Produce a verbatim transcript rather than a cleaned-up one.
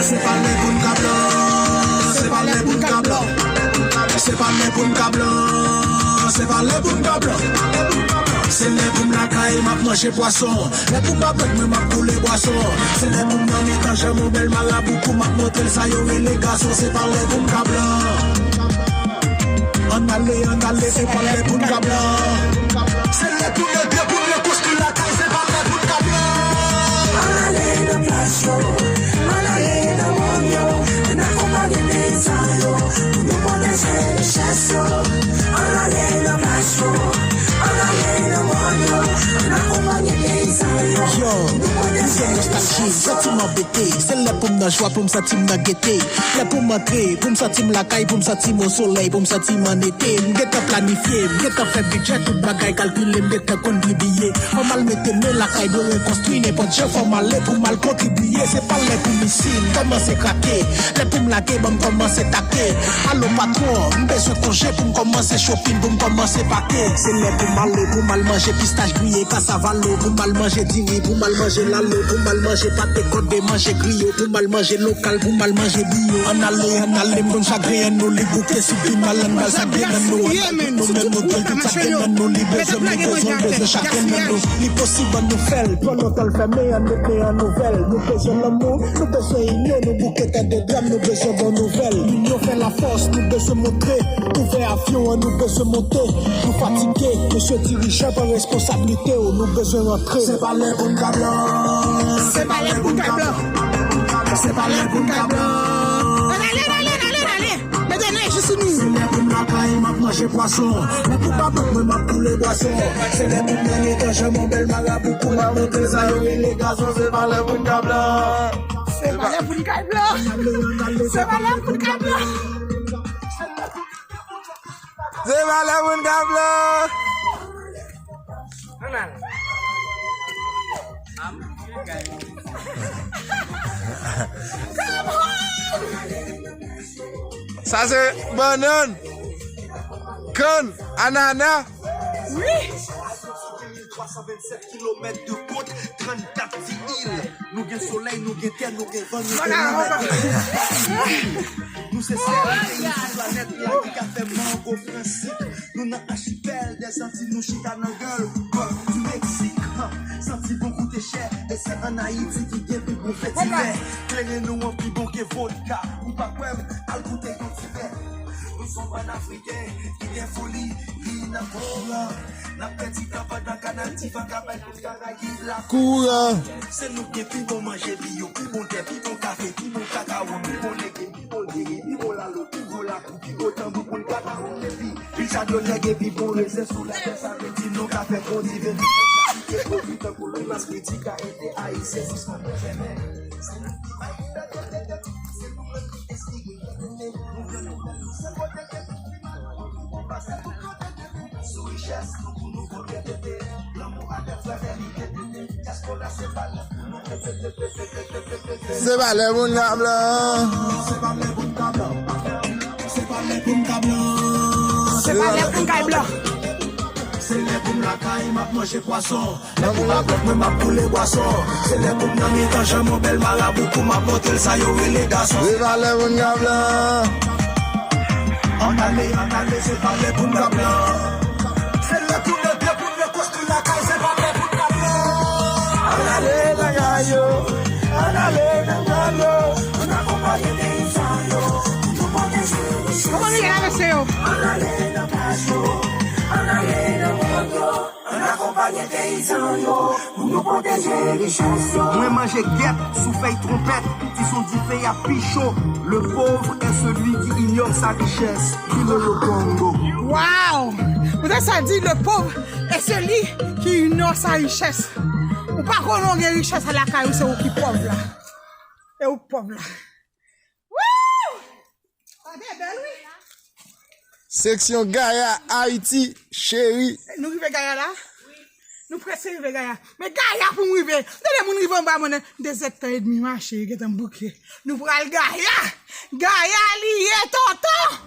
Se pa lè pou n ka blan, se pa lè pou n ka blan. Se pa lè pou n ka blan, se pa lè pou n ka blan. Se lè pou m lakay, m ap manje pwason. Lè pou m pa bwè, mwen m ap boule bwason. Se lè pou m nan mitan janm yon bèl marabou, pou m ap montre l sa yo rele gason. Se pa lè pou m ka blan. Ann ale, ann ale, se pa lè pou n ka blan. Se lè pou nou depoule, konstwi lakay, se pa lè pou n ka blan. Ann ale nan plas yo, ann ale nan mòn yo, ann akonpanye peyizan yo, pou nou pwoteje richès yo. Ann ale nan plas yo, ann ale nan mòn yo, ann akonpanye peyizan yo, pou nou pwoteje richès yo. Yo, nòstalji, santi m anbete, se lè pou m nan jwa, pou m santi m nan gete. Lè pou m antre, pou m santi m lakay, pou m santi m o solèy, pou m santi m an ete. M gentan planifye, m gentan fè bidjè, tout bagay kalkile, m gentan konn pibliye. Fò m al mete men lakay, dwe rekonstwi nenpòt jan, fò m ale pou m al kontribiye. Se pa lè pou misil kòmanse krake, lè pou m lage, ban m kòmanse take. Alo patwon, m bezwen konje pou m kòmanse chopin, pou m kòmanse pake. Se lè pou m ale, pou m al manje pistach griye, kasavalo, pou m al manje diri, pou m al manje lalo, pou m al manje pate kòde, manje griyo, pou m al manje lokal, pou m al manje biyo. Ann ale, ann ale, m konn chagren an nou li bouke sou pi mal, ann bal sa gen nan nou, ann bal tout nou menm modèl, tout sa gen nan nou li bezwen, nou bezwen, bezwen chagren nan nou. Li posib ann nou fè l, pran lontan l fèmen, ann met men an nouvèl. Nou bezwen lanmou, nou bezwen inyon, nou bouke tande dram, nou bezwen bon nouvèl. Linyon fè lafòs, nou bezwen montre. Ouvè avyon an, nou bezwen monte. Nou fatige, mesye dirijan, pran responsablite w, nou bezwen rantre. Se pa lè pou n ka blan. Se pa lè pou n ka blan. Se pa lè pou n ka blan. Ann ale, ann ale, ann ale, ann ale. Mete enèji sou nou. Se lè pou m lakay, m ap manje pwason. Lè pou pa bank mwen, m ap boule bwason. Se lè pou m nan mitan janm yon bèl marabou, pou m ap montre sa yo rele gason. Se pa lè pou n ka blan. Se pa lè pou n ka blan. Se pa lè pou n ka blan. Se pa lè pou n ka blan. Sa se bannann, kann, anana. Wi. Twa san vennsèt kilomèt de kòt, trannkat ti il. Nou gen solèy, nou gen tè, nou gen van, nou gen lanmè. Nou se sèl peyi sou planèt la ki ka fè mango fransik. Nou nan achipèl dèzanti, nou chita nan gòl di Meksik. Santi bon koute chè, e se ann Ayiti ki gen pi bon fetibè. Kleren nou an pi bon ke vodka. Ou pa kwè m, al goute yon ti vè. Nou se yon panafriken ki gen foli, li nan kouran. N ap pèdi tan pandan kanal Divan ka bay tout Karayib la kouran. Se nou ki gen pi bon manje, pi yo, pi bon tè, pi bon kafe, pi bon kakawo, pi bon legim, pi bon diri, pi bon lalo, pi gwo lakou, pi gwo tanbou pou n ka kawon. Epi Richard Lodrèg epi bon rezen sou latè, sa vle di nou ka fè bon diven, pi bon kalite pwodui tankou Limas, Kredi ka ede Ayisyen sispann fèmen. Se nou ki bay libète, se nou menm ki enspire. Se pa lè moun nan blan. Se pa lè pou n ka blan. Se pa lè pou n ka blan. Se pa lè pou n ka blan. Se lè pou m lakay, m ap manje pwason. Lè pou m ap bwè, mwen m ap boule bwason. Se lè pou m nan mitan janm yon bèl marabou, pou m ap montre l sa yo rele gason. Se pa lè pou n ka blan. Ann ale, ann ale, se pa lè pou n ka blan. Se lè pou nou depoule, konstwi lakay, se pa lè pou n ka blan. Ann ale nan kay yo, ann ale nan kay yo, ann akonpanye peyizan yo, pou nou pwoteje richès yo. Kòman nou ye la, mesye yo? Ann ale nan plas yo, ann ale nan mòn yo. Ann akonpanye peyizan yo pou nou pwoteje richès yo. Mwen manje gèp sou fèy twonpèt, ti son dife y ap pi cho. Le pauvre est celui qui ignore sa richesse, dit le Lokongo. Wow! Ou tande sa di, le pauvre est celui qui ignore sa richesse. Ou pa konnen w gen richès la lakay ou, se ou ki pòv la. E ou k pòv la. Wouw! Sa te bèl, wi. Seksyon Gaya, Ayiti, cheri. Nou rive Gaya la? Nou prèske rive Gaya. Men Gaya pou m rive. M tande moun rive anba mòn nan. De zèdtan edmi mache, yo gentan bouke. Nou pral Gaya. Gaya li ye, tonton.